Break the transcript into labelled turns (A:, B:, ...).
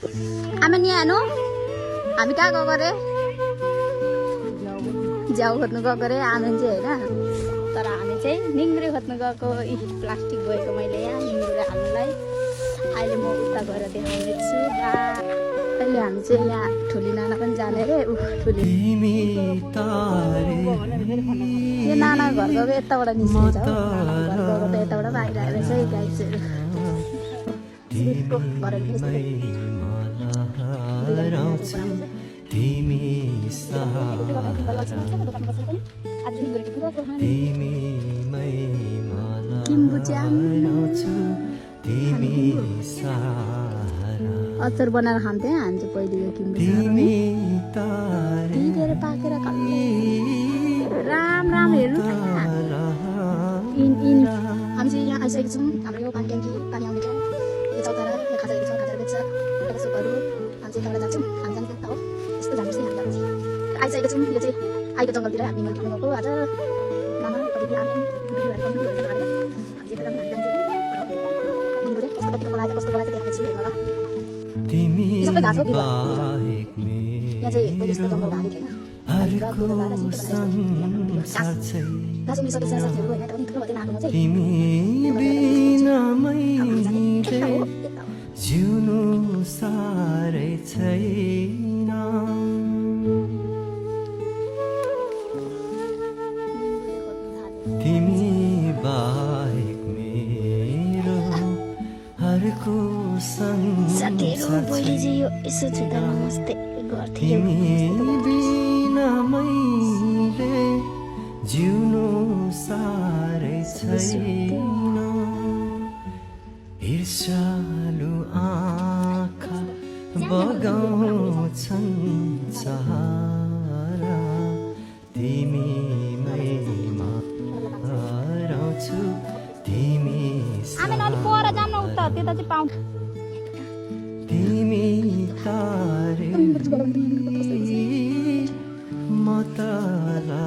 A: आमा नि आनु हामी कहाँ गएको रे झ्याउ खोज्नु गएको रे आमा चाहिँ होइन तर हामी चाहिँ निङ्ग्रे खोज्नु गएको प्लास्टिक गएको मैले यहाँ निङ्ग्रे हाल्नुलाई अहिले म उता गएर देखाउँदैछु अहिले हामी चाहिँ यहाँ ठुली नाना पनि जाने रे ठुली यो नाना घर गएको यताबाट निस्किन्छ हो घर गएको त यताबाट आइरहेको रहेछ गाई चाहिँ अचार बनाएर खान्थेँ हामी चाहिँ पहिले यो किम्बु पाकेर राम राम हेर्नु हामी चाहिँ यहाँ आइसकेको छौँ हाम्रो यो पानी ट्याङ्की पानी आउने ठाउँ यो चौतारा यो खाजाहरू छ खाजा बेच्छ सुपहरू हामी चाहिँ तल जान्छौँ हामी जान्छ हो यस्तो जान्छ हामी जान्छ आइसकेको छौँ यो चाहिँ आएको जङ्गलतिर हामी खानु गएको आज नाना कति हामी भिडियोहरू पनि हालेर हामी चाहिँ कस्तो बनाएर देखाएको छु हेर्नु सबै घाँस हो यहाँ चाहिँ यस्तो जङ्गल हालेको थिएन
B: जिउनु साह्रै छैन तिमी बाहेक मेरो हरको संसार तिमी बिना मैले जिउनु साह्रै छैन ईर्ष्यालु आँखा बगाउँछन् सहारा तिमीमै हराउँछु तिमी तिमी तारे म तारा